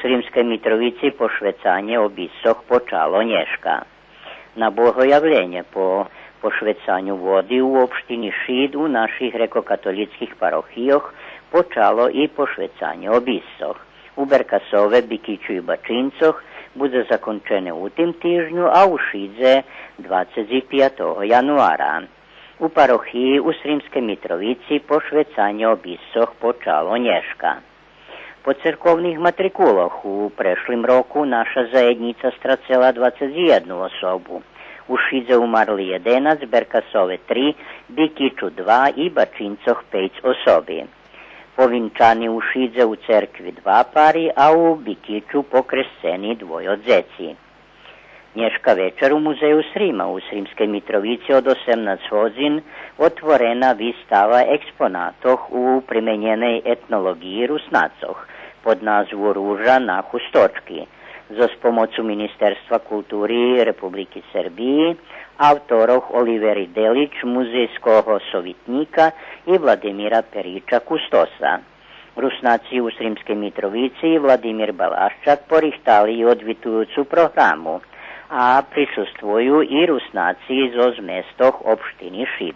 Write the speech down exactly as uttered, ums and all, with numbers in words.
Сримскей Митровици пошвецанє обисцох почало нєшка. На Богоявленє по пошвецаню води у општини Шид у наших грекокатолїцких парохийох почало и пошвецанє обисцох. У Беркасове, Бикичу и Бачинцох будзе закончене у тим тижню, а у Шидзе двацец пятого януара. У парохиї у Сримскей Митровици пошвецанє обисцох почало нєшка. По церковних матрикулох у прешлим року наша заєднїца страцела двацец єдну особу. У Шидзе умарли єденац, Беркасове три, Бикичу два и Бачинцох пейц особи. Повинчани у Шидзе у церкви два пари, а у Бикичу покресцени двойо дзеци. Нєшка вечар у Музею Срима у Сримскей Митровици од осемнац годзин отворена вистава експонатох у применєней етнолоґиї Руснацох под назву Ружа на хусточки зоз помоцу Министерства култури Републики Сербиї, авторох Оливери Делич, музейского совитнїка, и Владимира Перича, кустоса. Руснаци у Сримскей Митровици и Владимир Балащак порихтали одвитуюцу програму, а присуствую и Руснаци зоз местох општини Шид.